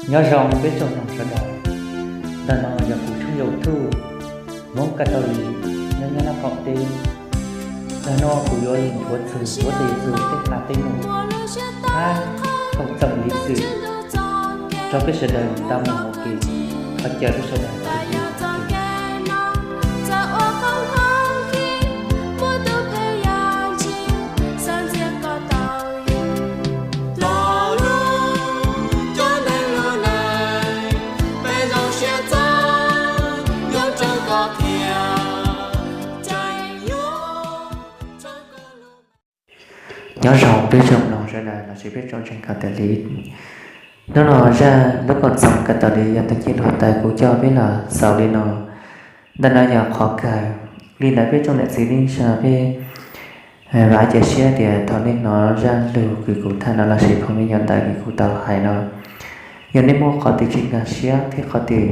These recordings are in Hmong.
Nyob zoo peb tsoom mloog sawv daws, ntawm no yog kuv tshooj YouTube Hmoob Kav Tau Li nyob nyob Nab Qaum teb. Ntawm no kuv yuav los nthuav txog huab tais yug tej qab tej mus, hab koom txoos liv xwm rau peb sawv daws tau mloog ua ke. Thov caw peb sawv daws ua ke. Nyob zoo peb tsoom mloog sawv daws lossis peb tsoom ntseeg Kav Tau Li. Hnub no zaj lub koom txoos Kav Tau Li yog tus ceg luag taw kuv coj peb los xaus li no. Ntawm no yog qhov kawg. Li ntawd peb tsoom niam txiv neej tsa peb vam cia siab tias thaum nej hnov zaj lug kws kuv tham no lossis phoo me nyuam ntawv kws kuv tau hais no, yog nej muaj qhov twg tsis nkag siab thiab qhov twg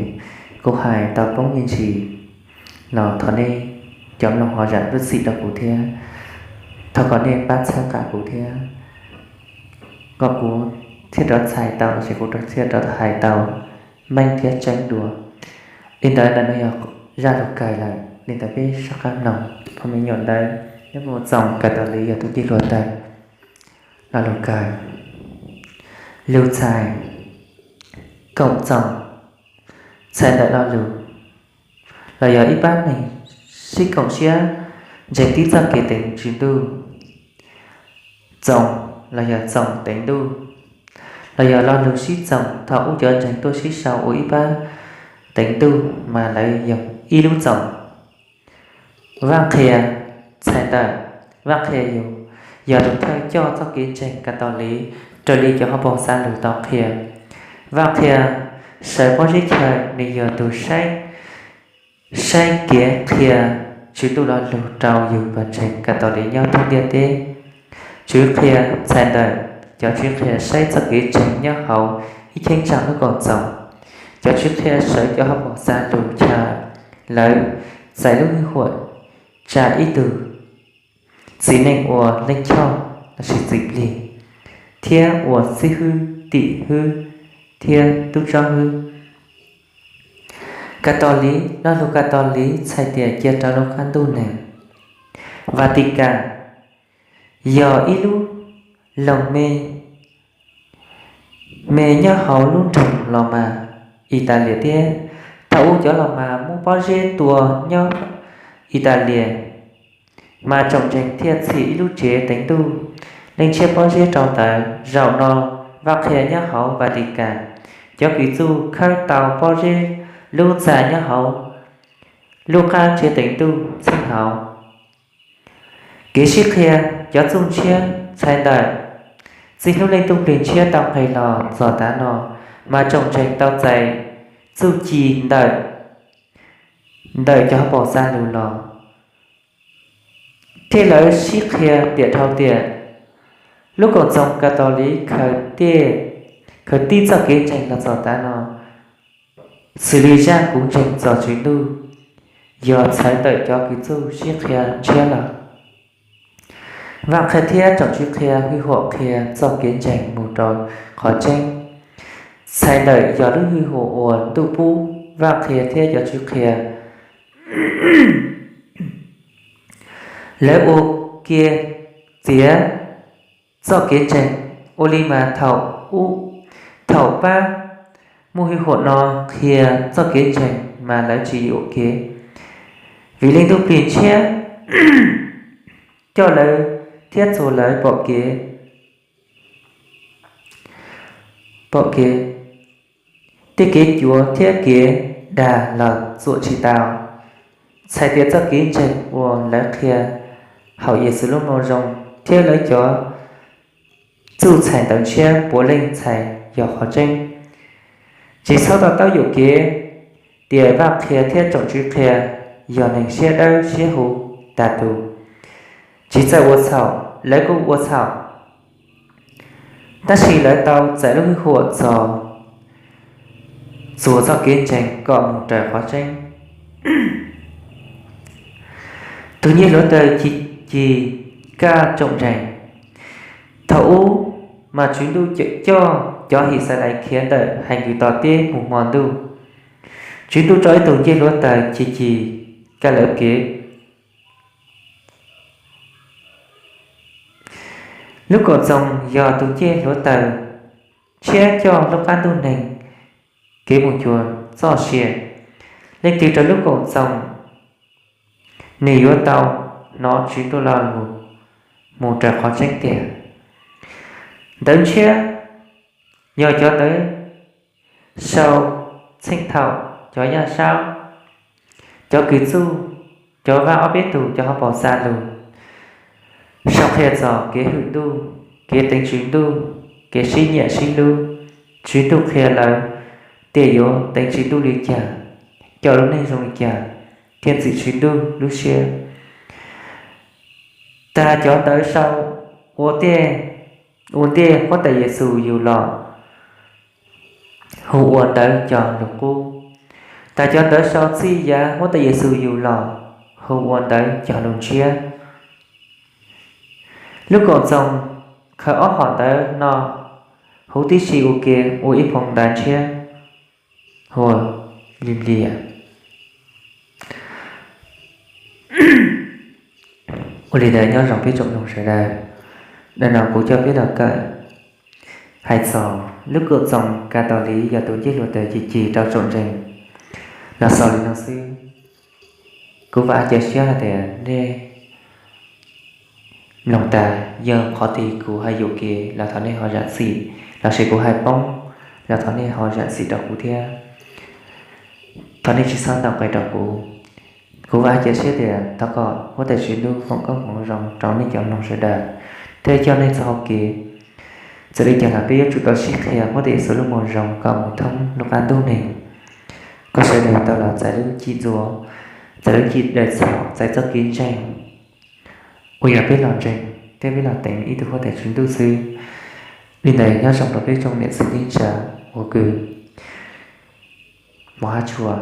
kuv hais tau poob me ntsis los thov nej cov mloog ho zam lub txim rau kuv thiab. Thov kom nej pab txhawb nqa kuv thiab, kom kuv thiaj rov txhais tau lossis kuv thiaj rov hais tau meej thiab tseeb dua. Li ntawd ntawm no yog zaj lug kawg lawm. Li ntawd peb soj qab mloog phoo me nyuam ntawv nyob koom txoos Kav Tau Li yog tus ceg luag taw lo lug kawg. Lug txhais koom txoos, txhais ntawm lo lug los yog ib pab neeg sib koom siab ntseeg tib txoj kev teev Tswv Ntuj. Txoos los yog txoos teev Ntuj, los yog lo lug sib txoos thaum ub cov ntseeg tuaj sib sau ua ib pab teev Ntuj mas lawv yog ib lub txoos. Vaj Qhia txhais ntawm, Vaj Qhia yug yog tus thawj coj txoj kev ntseeg Kav Tau Li raws li cov hauv paus xa lug tau qhia. Vaj Qhia sawv pob zeb chaw, nws yog tus saib kev qhia Tswv Ntuj lo lug rau yug pawg ntseeg Kav Tau Li nyob thoob ntiaj teb. Tswv Qhia txhais ntawm cov Tswv Qhia saib txoj kev ntseeg nyob hauv ib cheeb tsam lub koom txoos. Cov Tswv Qhia sawv cov hauv paus xa lug chaw, lawv txais lub hwj huam tsa ib tug txiv neej ua leej choj lossis txiv plig, thiab ua xib hwb, tim hwb, thiab tub tsob hwb. Kav Tau Li, lo lug Kav Tau Li txhais tias cia rau lub qab ntuj neeg. Vatican yog ib lub loog me, me nyob hauv lub nroog Los Mas, Italia thiab. Thaum ub cov Los Mas muab pob zeb tua nyob Italia, mas tsoom ntseeg thiaj txhim ib lub tsev teev Ntuj, Leej Ntshiab pob zeb rau ntawd. Zaum no Vaj Qhia nyob hauv Vatican, cov kws txuj khawb tau pob zeb lub ntxa nyob hauv lub qab tsev teev Ntuj txheej hauv. Kev sib qhia cov txuj ntshiab txhais ntawm txij hnub Leej Ntuj Plig Ntshiab tau nqes los txog tav no, mas tsoom ntseeg tau txais txuj ci ntawm, ntawm cov hauv paus xa lug los, thiab lawv sib qhia tiam dhau tias lub koom txoos Kav Tau Li khaws tib txoj kev ntseeg los txog tav no, xws li zaj kuv ntseeg txog Tswv Ntuj, yog txhais ntawm cov kws txuj sib qhia ntshiab lawm. Vaj Qhia thiab tsoom Tswv Qhia hwj huam qhia txoj kev ntseeg mus rau qhov tseeb, txhais ntawm yog lub hwj huam uas Ntuj pub Vaj Qhia thiab cov Tswv Qhia. Lawv ua ke txiav txoj kev ntseeg. Ua li mas thaum ub, thaum pab muaj hwj huam no qhia txoj kev ntseeg mas lawv tsis yuam kev, vim Leej Ntuj Plig Ntshiab coj lawv thiab txhua lawv pom kev, pom kev, tej kev cuav thiab kev dag los txuam tsis tau. Txhais tias txoj kev ntseeg uas lawv qhia hauv Yexus lub moo zoo thiab lawv cov txuj txhais ntawv ntshiab puav leej txhais yog qhov tseeb. Tsis txhob to taub yuam kev tias Vaj Qhia thiab tsoom Tswv Qhia yog neeg siab dawb siab huv tas tus, tsis txawj ua txhaum, lawv kuj ua txhaum, tab sis lawv tau txais lub hwj huam txog txuas txoj kev ntseeg kom mus raws qhov tseeb. Tus nyiaj hluav taws ci ci kaj tsoom ntseeg. Thaum ub mas Tswv Ntuj coj cov His Xas Lais khiav ntawm Hais Nkws Tos teb mus hmo ntuj. Tswv Ntuj tso ib tug ncej hluav taws ci ci kaj lawv kev. Lub Koom Txoos yog tus ncej hluav taws tshiab coj lub qab ntuj neeg kev mus cuag txoj sia. Leej twg raws lub Koom Txoos, nws yuav tau hnov Tswv Ntuj lo lus mus raws qhov tseeb tiag. Ntawv Ntshiab yog cov ntawv sau txheej thaum cov yaj saub, cov kws txuj, cov vaj ob peb tug, cov hauv paus xa lug, sau qhia txog kev hwm Ntuj, kev teev Tswv Ntuj, kev sib nyiam sib hlub. Tswv Ntuj qhia lawv tias yuav teev Tswv Ntuj li cas, coj lub neej zoo li cas, thiaj ntxim Tswv Ntuj lub siab. Tas cov ntawv sau ua ntej Huab Tais Yes Xus yug los, hu ua ntawv cog lus qub. Tas cov ntawv sau txij yav Huab Tais Yes Xus yug los, hu ua ntawv cog lus ntshiab. Lub Koom Txoos khaws ob hom ntawv no huv tib si ua ke ua ib phoo ntawv ntshiab, hu ua Biblia. Ua li ntawd, nyob zoo peb tsoom mloog sawv daws, nim no kuv coj peb los kawm hais txog lub Koom Txoos Kas Tos Liv yog tus ncej hluav taws ci ci rau tsoom ntseeg los xaus li no xwb. Kuv vam cia siab hais tias nej mloog tas, yog qhov twg kuv hais yuam kev los thov nej ho zam txim, lossis kuv hais poob los thov nej ho zam txim rau kuv thiab. Thov nej tsis txhob ntau qe rau kuv. Kuv vam cia siab tias thov kom Huab Tais Tswv Ntuj foom koob hmoov zoo rau nej cov mloog sawv daws, thiab coj nej txoj hau kev. Txawm li cas los peb yuav tsum tau sib qhia Huab Tais Yes Xus lub moo zoo kom mus thoob lub qab ntuj neeg, kom sawv daws tau los txais lub cim ntxuav, txais lub cim daws txhaum, txais txoj kev ntseeg uas yog peb los ntseeg thiab peb los teev ib tug Huab Tais Tswv Ntuj xwb. Li ntawd, nyob zoo rau peb tsoom niam txiv tij ntsa uas kws mos hab tshua.